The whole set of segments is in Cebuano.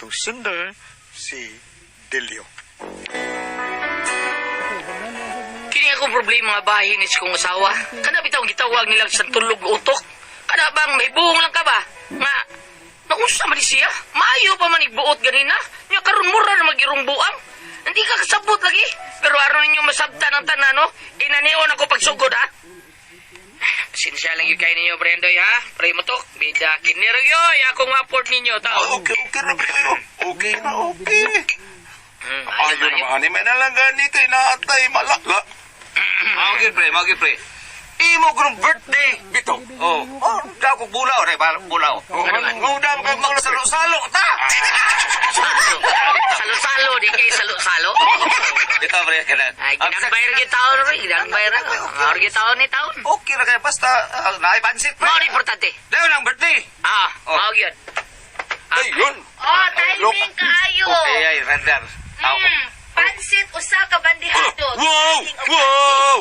Atong sender si Delio. Kini akong problema nga bahin ni kong asawa. Kana bitaw gitawag nila sa tulog utok. Kana bang may buong lang ka ba? Nga, naunsa man ni siya? Maayo pa man igbuot ganina. Nya karon mura na magirong buang. Hindi ka kasabot lagi. Pero aron ninyo masabtan ang tanan, no? Inanion ako pagsugod, ha? Sinsya lang yun kayo ninyo, Brendoy, ha? Pray mo to. Bida, kinirag yoy. Akong afford ninyo, tao. Okay, okay na kayo. Okay na, okay. Ayaw, Ayo naman, ani may nalang gani kay naatay malala. Mao gyud, pre, mao gyud, pre. Imo grong birthday. Bitaw. Oh, oh, daw ko bulaw, re, bulaw. Oh, nguda mo kag mga Salo-salo ta. Salo-salo, di kayo salo-salo. Dito, pre, kanan. Ay, ginagbayar gyud taon, pre. Ginagbayar ako. Ang gyud taon ni taon. Okay ra kay basta naay pansit, pre. Mao ni importante. Daw nang birthday. Ah, Oh. mao gyud. Ayun. Oh, timing kaayo. Okay, ay radar. Ako. Pansit usa ka bandihado. Wow! Wow!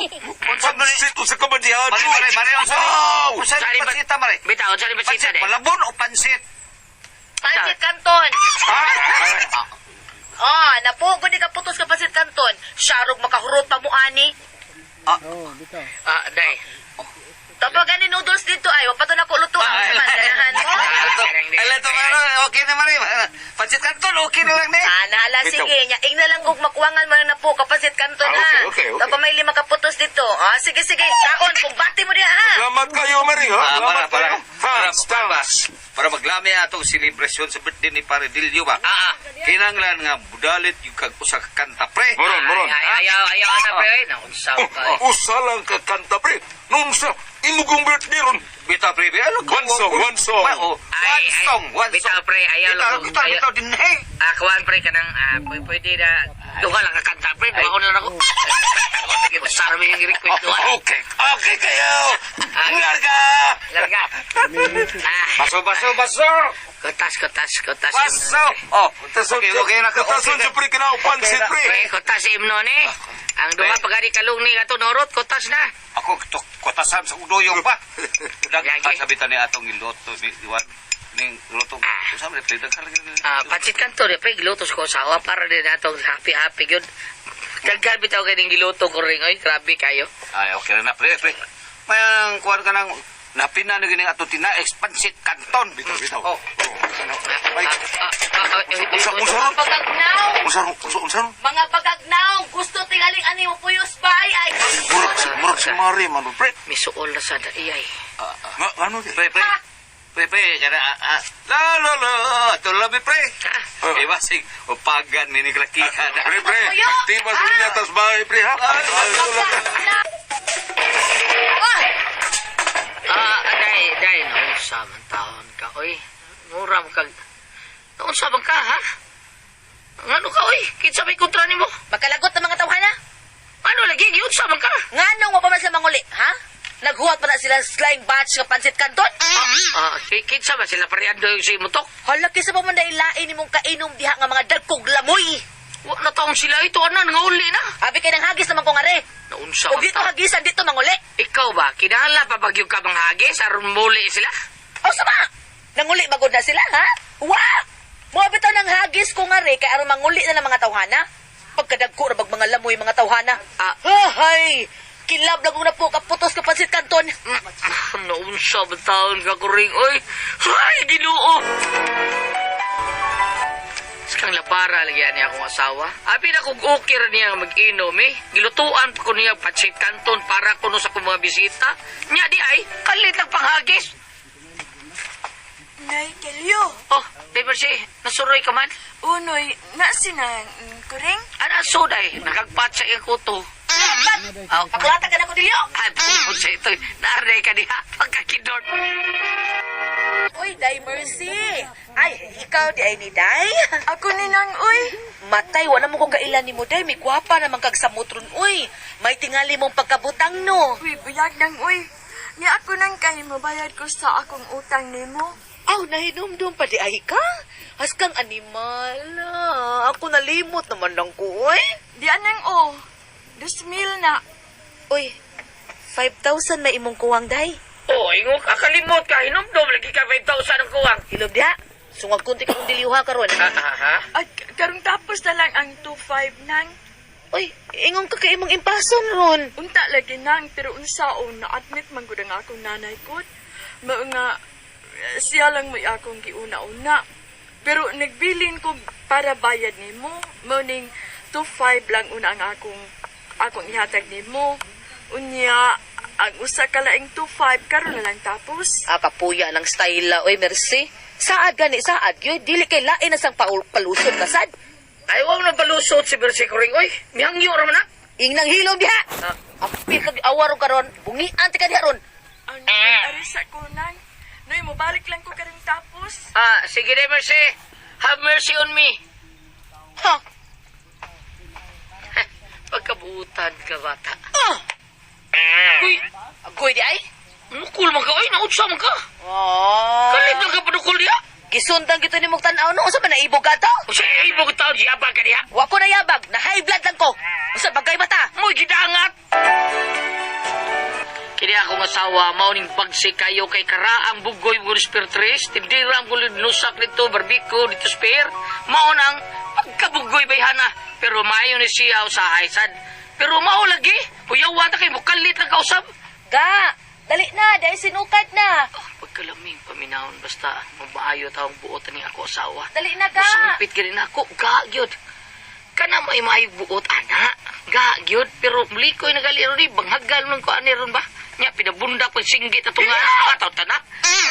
Pansit usa ka bandihado. Mare, mare, mare, unsa? Wow! Unsa Sari ba- pansit ta, mare? Bitaw, unsa ni pasita Pansit de? malabon o pansit? Pansit kanton. Ah, Oh, napugo di ka putos ka pansit kanton. Sharog makahurot pa mo ani. Ah, day. Tapos gani noodles dito ay wa pa to nako luto ang Ay, man ganahan mo. Ay, to, mare, okay na, mare. Pansit kanton, okay na lang, ne. Ah, nahala Bitaw. sige nya ingna lang og makuwangan mo na na po ka pansit kanton Ah, ha. okay. Tapos may lima ka putos dito. Ah, sige sige, taon kumbati mo diha ha. Salamat kayo, Mari, ha? Ah, Salamat para, para, kayo. para, Thanks, thanks. Para maglami atong selebrasyon sa birthday ni Pare Dilio ba? Ah, ah. Kinanglan nga budalit yung kag usa ka kanta, pre. Moron, moron. Ay, ayaw, ayaw na, pre. Ay, naunsa ka. eh. Usa lang ka kanta, pre. Nung sa imugong birthday ron. Bitaw, pre, ano? One song, one song. Oh, Ay, one ay, song, one bitaw, song. pre, ayaw Bitaw, lang. bitaw, Ayaw. bitaw, din, hey. Ah, kuwan, pre, kanang, ah, pwede na, duha lang ka kanta, pre. Duha ko na lang ako. Sarami yung request duha. Okay, okay kayo. Ah. Larga! Larga. Ah, Baso, baso, baso. kutas, kutas, kutas. Baso. Oh, okay, okay na. Katason Okay sa pre kinaw pansit, pre. Pre, kutas imno ni. Ang duha pagari kalung ni kato norot, kutas na. Ako, kutasan sa uduyong pa. Lagi. Daghan sabi ta ni atong iloto, ni Iwan, ning luto. Ah. Usa man, pre, daghan lagi. Ah, pansit kanto ni pre, giluto ko asawa para din atong happy-happy gyud. Daghan bitaw kay ning giluto ko rin oy, grabe kayo. Ay, okay na, pre, pre. Mayang kuwan ka nang napina na gini ato tinaex pansit kanton. Bitaw, bitaw. Oh. Ay, Ah, ah, ah, ah, Unsa, unsa ron? Pagagnaw. Unsa ron? Unsa, unsa ron? Mga pagagnaw, gusto tingaling ani mo puyos ba ay ay. Murag si Mari, man, pre. Misuol na sa iyay. Nga, ano? Pre, pre. Pre, pre, kana ah, ah. La la la, ato labi, pre. Ah, Iba sig upagan ni ni kalakihan. Pre, pre. Tiba sa linya tas bahay, pre, ha? Pagagnaw. Ah! Ah, day, day, naunsa man taon ka, oy. Mura man kag... Naunsa man ka, ha? Ngano ka, oy? Kinsa may kontra nimo? Makalagot ng mga tawhana. Ano lagi, giunsa man ka? Nganong wa pa man sila manguli, ha? Naghuwat pa na sila slime batch nga pansit kanton? Ah, kinsa man sila pareando yung sa imutok? Hala kisa pa man dailain nimong kainom diha nga mga dagkog lamoy. Wa na taon sila ito, anan, nga uli na. Abi kay nang hagis naman ko ngare. Naunsa Og man dito taon. hagisan dito manguli. Ikaw ba, kinahanglan pa bagyong ka manghagis aron muli sila? O sama! Nanguli magod na sila, ha? Wa! Mo bitaw nang hagis ko ngare kay aron manguli na ng mga tawhana. Pagkadagko ra bag mga lamoy mga tawhana. Ah. Hay! Kilab lang ko na po kaputos ka pansit kanton. Naunsa man taon ka kuring, oy. Ay, Ginoo! Kang labara lagi niya akong asawa. Abi na kung okay ra niya nga mag-inom eh. Gilutuan pa ko niya pansit kanton para kuno sa akong mga bisita. Nya di ay, kalit lang panghagis. Nay, Kelyo. Oh, di ba siya, nasuroy ka man? Unoy, na sinang kuring. Ana suday, nakagpat sa iyang kuto. Oh, Pakulata ka na ko dilyo. ay, pungkod sa ito. Naarday ka niya, pagkakidor. Uy, Day Mercy. Ay, ikaw di ay ni Day. Ako ni nang uy. Matay, wala mo kong kailan ni mo, Day. May gwapa naman kag samutron, uy. May tingali mong pagkabutang, no. Uy, buyag nang uy. Ni ako nang kay mabayad ko sa akong utang nimo. Aw, nahinumdum pa di ay ka. Haskang animal. Ah. Ako nalimot naman lang ko, uy. Di anang o. 2,000 na. Uy, 5,000 na imong kuwang, Day. Oh, ingo ka, kalimot ka, hinumdum, lagi ka 5,000 ang kuwang. Hilob diha. Sungag kunti ka kong diliuha karon. Ah, ah, ha? At karong tapos na lang ang 2.5 nang. Uy, ingon ka kay imong impason ron. Unta lagi nang, pero unsaon na-admit man gud ang akong nanay ko. Mao nga siya lang may akong giuna-una. Pero nagbilin ko para bayad nimo. Mao ning 2.5 lang una ang akong akong ihatag nimo. Unya ang usa ka laing 2.5 karon na lang tapos. Ah, kapuya ng style, oy, merci. Saad gani, saad yun. Dili kay lain na sang palusot ka, sad. Ay, wag na palusot si Mercy Kuring. Oy, mihangyo ra man na. Ingnang hilom diha. Ah. Apil kag awaro karon, bungian ti ka diha ron. Ang arisa ko nang. Noy, mobalik lang ko karon tapos. Ah, sige na, Mercy. Have mercy on me. Ha? Pagkabutan ka, bata. Ah! Uy, Agoy di ay? nukul man ka. Oy, nautsa man ka. Oh. Kalit lang ka panukul diha. Gisundan gito ni mong tan-aw no, unsa man naibog ka to? Usa ibog taon, yabag ka diha. Wa ko nayabag, na high blood lang ko. Unsa bagay mata? Mo'y gidangat. Kini akong asawa, mao ning bagsi kayo kay karaang bugoy mo spear tres, tindira ang gulid nusak nito, barbiko, dito spear. Mao nang pagkabugoy bayhana. Pero maayo ni siya usahay sad. Pero mao lagi, uyawa ta kay mukalit lang kausap. Ga, dali na, dahil sinukat na. Oh, pagkalaming paminahon basta mabaayo taong buot ni ako asawa. Dali na ga. Usampit gani na ako, ga gyud. Kana may maayong buot ana. Ga gyud pero mulikoy na gali ron ni banghagal man ko ani ron ba. Nya pinabunda pag singgit atong nga ataw tanak.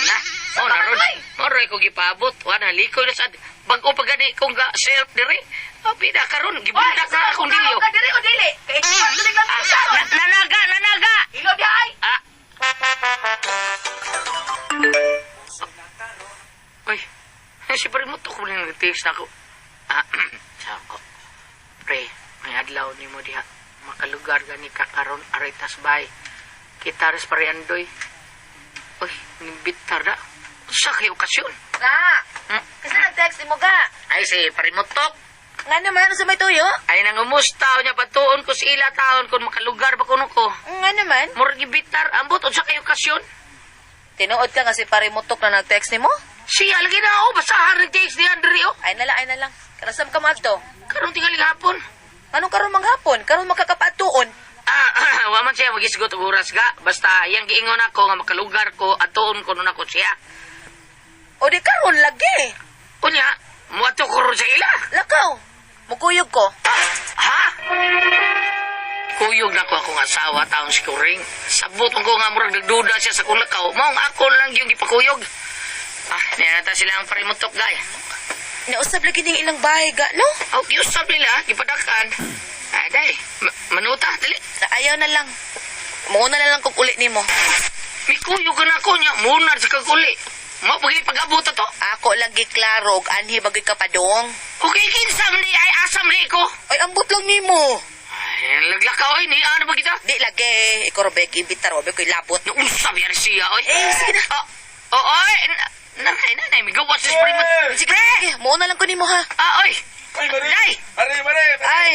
Na. Oh na ron. Moroy ko gipaabot, wa na likoy na sad. Bag-o pa gani kong ga self diri. Abi na karon gibundak na akong dilyo. Ka diri o dili? Kay dili lang Ah, nanaga, nanaga. Ilo di ay. Ah. Uy, si pre mo to ko nang text na ako. Ah, sako. Pre, may adlaw ni mo diha. Makalugar gani ka karon aray tasbay. Kita res pare andoy. Uy, nimbitar na. Sa kay okasyon. Ga. Kasi nag-text mo ga. Ay si pare mo tok. Nga naman unsa may tuyo? Ay nangumusta niya patuon ko sa ila taon kung makalugar ba kuno ko. Nga naman. Murag gibitar ambot unsa kay okasyon? Tinuod ka nga si pare mutok na nag-text nimo? Siya lagi na ako basahan ng text ni Andre oh. Ay na lang, ay na lang. Karasam ka maadto. Karon tingaling hapon. Anong karon manghapon? Karon makakapatuon. Ah, wa man siya magisgot og oras ga. Basta yang giingon ako nga makalugar ko atuon ko nun ako siya. O di karon lagi. Unya, muadto ko ron sa ila. Lakaw. Mukuyog ko. Ah, ha? Kuyog na ko akong asawa taong si Kuring. Sabot man ko nga murag nagduda siya sa kong lakaw. Maong ako lang yung gipakuyog. Ah, niya sila ang parimutok gay. Nausab lagi ning ilang bahay ga, no? Oh, giusap nila, gipadakan. Ay, day, manuta, dali. Ayaw na lang. Muuna na lang kog uli nimo. Mikuyog ka na ako niya, muna sa kaguli. Mo pag pag-abot to. Ako lang giklaro og anhi bagoy ka padong. Okay, kinsa man di ay asam di ko. Ay ambot lang nimo. Ay, naglakaw ay, ni ano ba kita? Di lagi ikaw robe gibitar robe koy labot. Nausap yan siya, oy. Eh, sige na. Oh, oh, oy, nanay, nanay, may gawas sa spray mo. Sige, sige. Muuna lang ko nimo ha. Ah, oy. Ay, Mare! Day! Mare, Mare! Ay.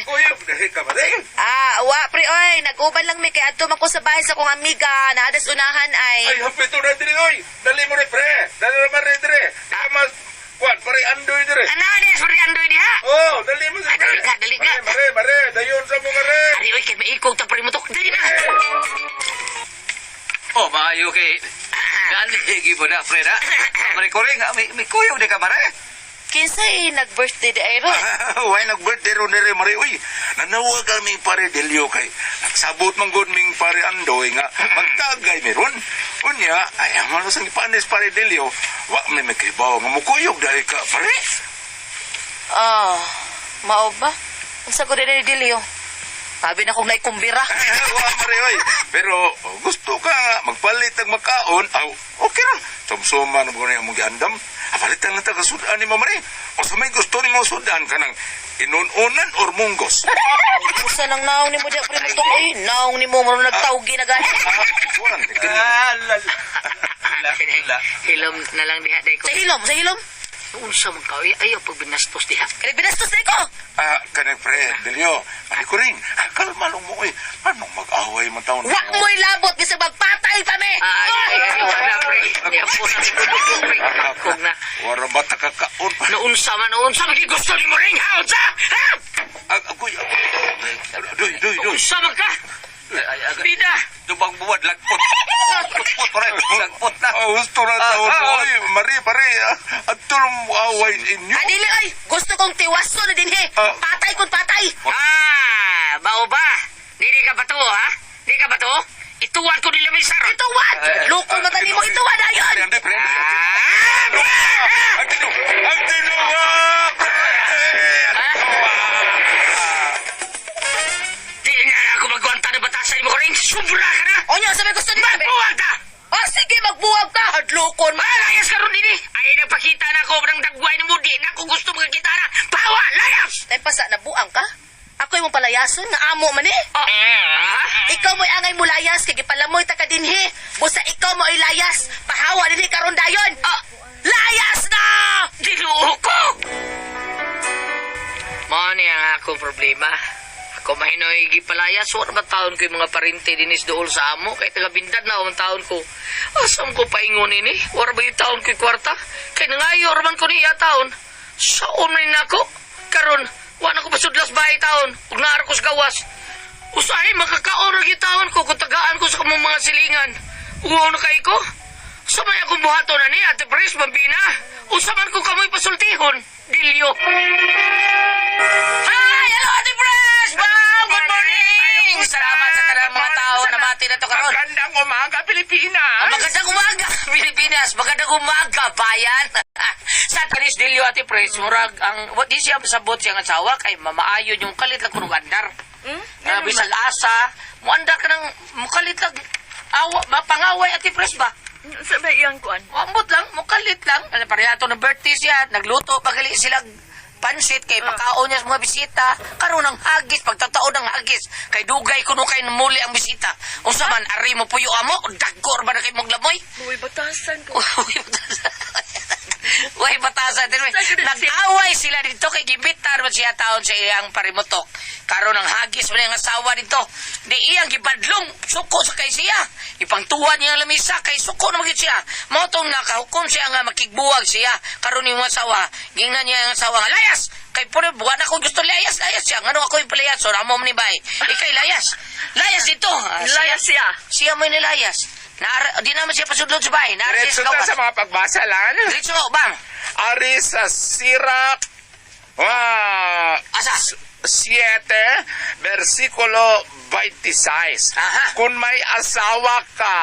Kuya, dahil ka, Mare! Ah, wa pre oy, nag-uban lang mi kay adto man ko sa bahay sa kong amiga, naadas unahan ay. Ay, hapit na diri, oy! Dali mo rin, pre! Dali na mare, dire! Di ka mas... Kwan, pare, andoy, dire! Ano, di, sorry, andoy diha. Oh, dali mo sa Ay, dali ka, dali ka. Mare, mare, mare! Dayon sa mo, mare! Ari, oy, kay maikog ta pare mo to. Dali na. Oh, maayo kay... Dali, gibo na, pre na. Mare ko rin, may kuyog di ka, mare. Kinsay nag-birthday di ay ron. Why nag-birthday ron dire, mare? Uy, nanawag kami pare Delio kay nagsabot man gud ming pare Andoy nga magtagay meron. Unya, ay ang malos ang ipanis pare Delio. Wa may makibaw nga mukuyog dahil ka pare. Ah, mao ba? Unsa ko dili dili oh. Sabi na kong naikumbira. Wa mare oy. Pero oh, gusto ka nga magpalit ang makaon, aw okay ra. Sumsuma na mo among giandam. Palitan lang ta kasudan ni mare. O sa may gusto nimo sudan kanang inununan or munggos. Usa nang naong nimo di pre mo oy. Naong nimo mo nagtawgi na gani. Ah, kuwan, kini- Ah, la, la, la. Hilom na lang diha, day ko. Sa hilom, sa hilom. Unsa man ka, oy, ayaw pag binastos diha. Kaya binastos na ko. Ah, kanang pre, Delio, ano ko rin, ah, kalma lang mo, eh. Anong mag-away man taon? Wa mo'y labot bisag magpatay pa me. Ay, ay, ay, wala, pre. Niya po na, pre. Kog na. Wara ba takakaon? Naunsa man, naunsa man, gusto ni mo rin, ha? Unsa? Ha? Ah, Agoy, agoy. Doy, doy, doy. Unsa man ka? Bida. Dubang buwad, lagpot. Lagpot, pare. Lagpot na. Ah, gusto na taon mo, oy. Mari, pare, ah, at tulong mo away inyo. Ah, dili oy, gusto kong tiwaso na dinhi. Ah. Patay kun patay. Ah, bao ba? Dili ka ba to, ha? Di ka ba to? Ituwan ko nila may sarot. Ituwad! Loko mata nimo ituwad ayon. Pre, Andoy, pre, Andoy. Ah, pre! Ang tinuwa! Ang tinuwa, pre! Ang tinuwa! Di na ako magwanta ng batasan mo ko rin. Sobra ka na! Onya, sa may gusto nimo. Magbuwag ta! Oh, sige, magbuwag ka. Hadlokon man. Malayas ka ron dini! Ay, nagpakita na ako ng dagway ni Mudi. Naku, gusto magkita na. Pawa! Layas! Tay pasa na buang ka. Ako imong palayason nga amo man eh. Oh, ah? Ikaw mo'y angay mulayas kay gipalamoy ta ka dinhi. Busa ikaw mo'y layas. Pahawa dinhi karon dayon. Ah. Layas na! Ginoo ko! Mao ni ang akong problema. Ako mahinoy gipalayas, wala ba taon ko yung mga parinte dinis dool sa amo? Kay taga-bindad na ang taon ko. Asam ko paingon ini? Wala ba yung taon ko yung kwarta? Kay nangayo man ko niya taon. Saon man ni ako? Karon, wala ko pasudlas bahay taon. Ug naar ko sa gawas. Usahay makakaon ra gyud taon ko kung tagaan ko sa kamong mga silingan. Uwaw na kay ko. Sa may akong buhaton na ni Ate Pres, Bambina. Usa man ko kamoy pasultihon. Dilyo. Hi! Hello, Ate Pres! Ma'am, good morning! Salamat sa tanang mga tao na mati na to karon. Magandang umaga, Pilipinas! Ah, magandang umaga, Pilipinas! Magandang umaga, bayan! Sa Tanis Dilyo, Ate Pres, murag ang, what di siya sabot siyang asawa kay mamaayon yung kalit lang kunong andar. Hmm? Na bisag asa, muandar ka ng mukalit lang, awa, mapangaway, Ate Pres ba? Sa ba iyang kuan? Ambot lang, mukalit lang. Ano, pareha to ng birthday siya, nagluto, pagali sila pansit kay pakaon niya sa mga bisita. Karon ang hagis, pagtatao ng hagis. Kay dugay kuno kay muli ang bisita. Unsa man ari mo puyo amo, dagkor ba na kay mong lamoy? Uy, batasan ko. Uy, batasan. Uy, batasan. Nag-away sila dito kay gibitar man siya taon sa iyang parimutok. Karon ang hagis man ang asawa dito. Di iyang gibadlong suko sa kay siya. Ipangtuwa niya ang lamisa kay suko na magyud siya. Mao tong nakahukom siya nga makigbuwag siya. Karon yung asawa, gingnan niya ang asawa nga layas. Kay puro buwan ako gusto layas, layas siya. Ngano ako yung palayas, so amo ni bay. Ikay layas. Layas dito. Ah, Layas siya. Siya mo nilayas. Naar, di naman siya pasudlod sa bahay. Naar siya Diretso sa ta gawas. sa mga pagbasa lan. Diretso, bam. Ari sa Sirach ah, Asa? 7, versikulo 26. Aha. Kung may asawa ka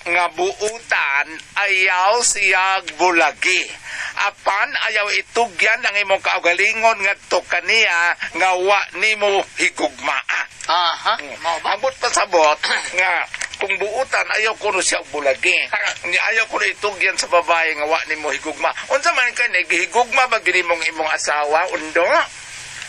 nga buutan, ayaw siya bulagi. Apan ayaw itugyan ang imong kaugalingon ngadto kaniya nga wa nimo higugmaa. Aha. Mao ba? Abot pasabot nga kung buutan ayaw kuno siya og bulagi. Ni ayaw kuno itugyan sa babae nga wa nimo higugma. Unsa man kani gihigugma ba gini mong imong asawa undo?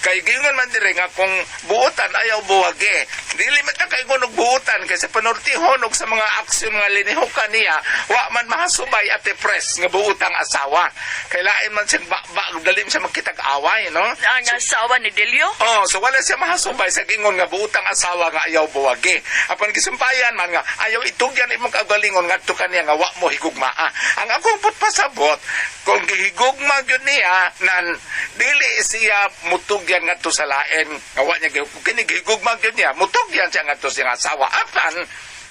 Kay gingon man dire nga kung buutan ayaw buwagi. Dili man ta kay og buutan kay sa panortihon og sa mga aksyon nga linihukan niya, wa man mahasubay ate press nga buutang asawa. Kay lain man siyang ba, dali man siya magkitag away, no? Ang asawa ni Delio? Oh, so wala siya mahasubay sa gingon nga buutang asawa nga ayaw buwagi. Apan gisumpayan man nga ayaw itugyan imong kaugalingon ngadto kaniya nga wa mo higugmaa. Ang akong putpasabot kung gihigugma gyud niya nan dili siya mutugyan ngadto sa lain nga wa niya gihugma. Kini gihigugma gyud niya mutugyan siya ngadto sa iyang asawa. Apan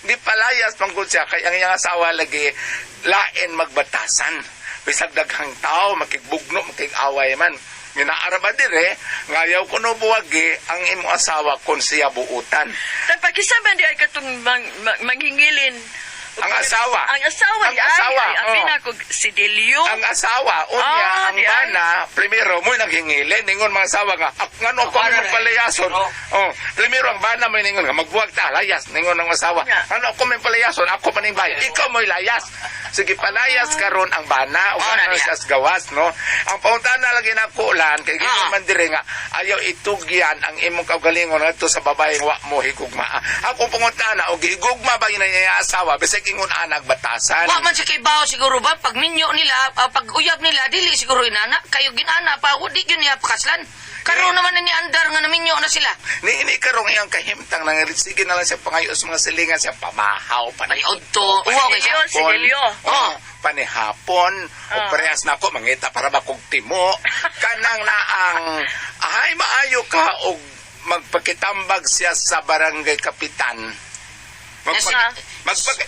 di palayas man gud siya kay ang iyang asawa lagi lain magbatasan. Bisag daghang tao makigbugno makig-away man. Ginaara ba dire, ngayaw kuno buwagi ang imong asawa kung siya buutan. Tagpakisa man di ay katong manghingilin. Ang asawa. Ang asawa Ang di ay. asawa, Ay, abi oh. na ko si Delio. Ang asawa, unya, Ah, ang di ay. bana, primero, mo'y nanghingilin. Ningon mga asawa nga, ak, ngano ako Bana ang na eh. palayason. Oh. Oh, primero, ang bana mo'y ningon nga, magbuwag ta, layas. Ningon ang asawa, Nga. ano ako may palayason, ako maning bayo. Ikaw mo'y layas. Sige, palayas karon ang bana, o Oh, na ano diha. sa gawas, no? Ang paunta na lagi na kulan, kay gingon Ah. man dire nga, ayaw itugyan ang imong kaugalingon ngadto sa babaeng wa mo higugma. Ako pungunta na, og higugma ba yun ang iyang asawa, bisag ingon anag batasan. Wa man siya kay bao siguro ba pag minyo nila, pag uyab nila dili siguro inana kayo ginana pa di gyud niya pakaslan. Karon naman na ni andar nga naminyo na sila. Ni ini karong iyang kahimtang nang sige na lang siya pangayo sa mga silingan siya pamahaw Ay odto, uwaw kay siya. Silyo, si Delio. Oh, panihapon o parehas na ako mangita para bakog timo kanang naang ay maayo ka og magpakitambag siya sa barangay kapitan.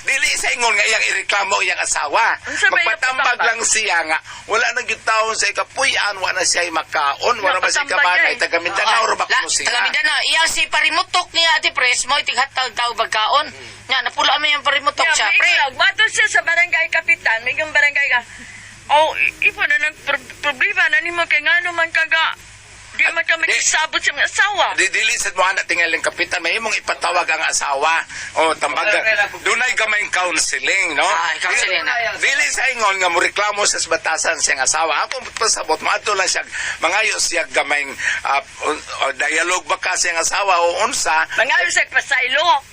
Dili sa ingon nga iyang ireklamo iyang asawa. Unsa ba iyang Magpatambag patambag? lang siya nga wala na gyud taon sa ikapuy-an, wa na siya makaon, wala ba siya Napatambag kabanay, ay. taga Mindanao ra ba La, kuno siya? taga Mindanao. Iyang si parimutok niya Ate Pres, mo itighatag tao pagkaon. Nya napula man yung parimutok Yeah, siya. may Pre, iklog. Bato siya sa barangay kapitan, may yung barangay ka. Oh, ipo na nang problema na nimo kay ngano man kaga di man ka magsabot sa mga asawa. Di dili sad mo anak tingaling kapitan may imong ipatawag ang asawa. O tambag. Dunay gamay counseling, no? Ah, counseling na. Dili sa ingon nga moreklamo sa batasan siyang asawa. Ako pasabot moadto lang siya mangayo siya gamay dialogue ba ka siyang asawa o unsa. Mangayo sa pasaylo.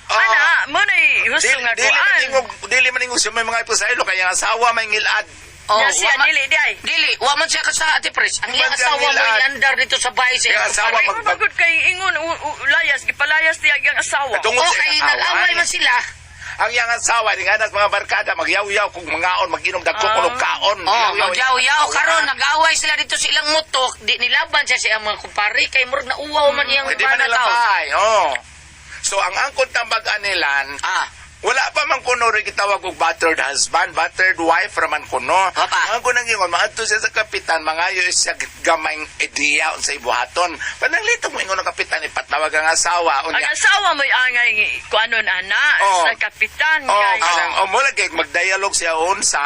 Ana, mo na gusto Dili, nga dili man kuan. ingog dili man ingog siya may mga ipasaylo kay ang asawa may ngilad. Oh, Ya siya wa ma- dili di ay. Dili, wa man siya kasa Ate Pres. Ang iyang Man siya asawa mo ngilad. iandar dito sa bahay sa Iyang iyang asawa kumpare. Magod kay ingon layas gipalayas diya ang asawa. Tungod Oh, sa kay iyang nag-away away. man sila. Ang iyang asawa ni anak mga barkada magyaw-yaw kung mangaon maginom dagko kuno kaon. Oh, Yaw-yaw. magyaw-yaw karon nag-away sila dito sa ilang mutok, di nilaban siya sa iyang mga kumpare kay murag nauwaw man iyang Hindi man bana nila tao. bay. Oh. So ang angkon tambag anilan, wala pa man kuno rin gitawag og battered husband, battered wife raman kuno. Papa. Ang kunang ingon maadto siya sa kapitan mangayo siya gamayng ideya unsa ibuhaton. Pananglito mo ingon ang kapitan ipatawag ang asawa Ang unya. asawa mo'y angay kuanon ana Oh. sa kapitan Oh, kay kanang oh, mo lagi magdialog siya unsa,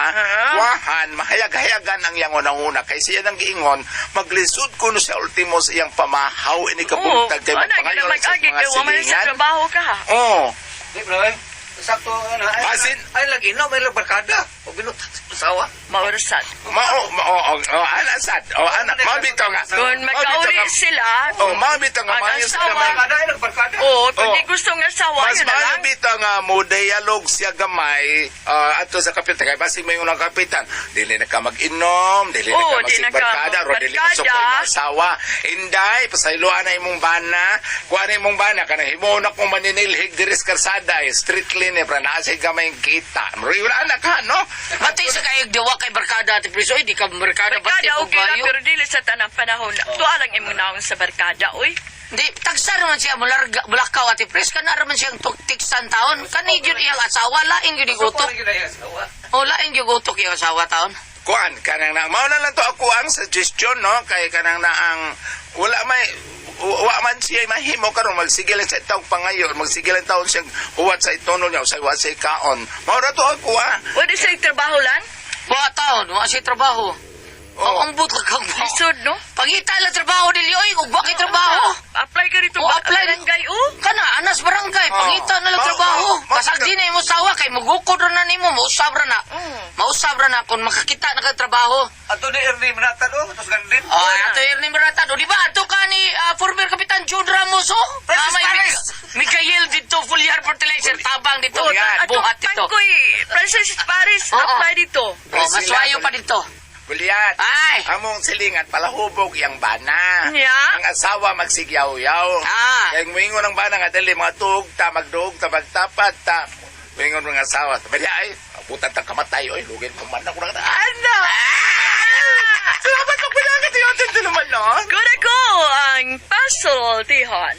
wahan mahayag-hayagan ang iyang unang-una kay siya nang giingon maglisod kuno siya ultimo sa iyang pamahaw ini kabuntag kay ana magpangayo gina sa mag-agi mga kay wa man sa silingan. trabaho ka. Oh. Di ba, eh? Sakto, ano, ay, Basin- ay, lagi, no, may barkada. O binut, asawa. Maurasad. Mao mao oh, oh, ana sad. Oh, ana mabito nga. Kung Mabito magkauli nga. sila, Oh, mabito nga Ang maayo sa asawa- gamay. Barkada, ay, nagbarkada. Oo, kung Oh. di gusto ng asawa, Mas yun na maayo lang. bitaw nga mo dialog siya gamay ato sa kapitan kay basig may unang kapitan dili na ka mag-inom dili na Oo, ka di na ka magbarkada ro dili ka magbarkada. sukoy imong asawa inday pasayloan na imong bana kuan na imong bana kanang himo na kong maninilhig diri sa karsada eh, street clean eh, para naa siya gamay kita wala na ka no. Batay sa kayog diwa kay barkada Ate Pres. Oy, di ka barkada batay Barkada, ko okay lang, bayo. pero dili sa tanang panahon. Tuwa lang imong naong sa barkada, uy. Di, tagsa naman siya mularga, mulakaw Ate Pres. Kana raman siyang tiksan taon. Kani gyud iyang asawa, lain gyud iyang utok. Suko na asawa. O, lain gyud utok iyang asawa taon. Kuan kanang na mao na lang to ako ang suggestion no kay kanang na ang wala may wa man siya mahimo karon magsige lang sa taong pangayon magsige lang taon siyang huwat sa itunol niya sa huwat sa ikaon mao na to ako ah. Wala sa trabaho lang? Wa taon, wa siya trabaho. Oh. Oh. Ang but lang kang Lisod, no? Pangita lang trabaho nila, oy, ug wa kay trabaho. Apply ka rito, Oh, apply. barangay, oh. Kana anas barangay, pangita na lang trabaho. Basag di na imo sawa kay mugukod ra na nimo, mausab ra na. Mausab ra na kung makakita na kag trabaho. Ato ni Ernie Manatan, oh, tapos ganun din. Oh, ato Ernie Maratan. O di ba ato ka ni former Kapitan Jude Ramos oh? Francis May Pares. Mikael dito Fulyar Fertilizer tabang dito. Oh, ato, Buhat dito. Pangkoy, Francis Paris, Oo. apply dito. Oh, maswayo pa dito. Buliat. Ay. Among silingan palahubog yang bana. Nya. Ang asawa magsigyaw-yaw. Ah. Kay moingon ang bana nga dali mga tuog ta magduog ta magtapat ta. Moingon ang asawa. Sabi niya, ay, abutan ta kamatay oy, lugin ko man ako na. Ana. Salamat pagpalangit yung naman no. Good ako ang Pasoltihan.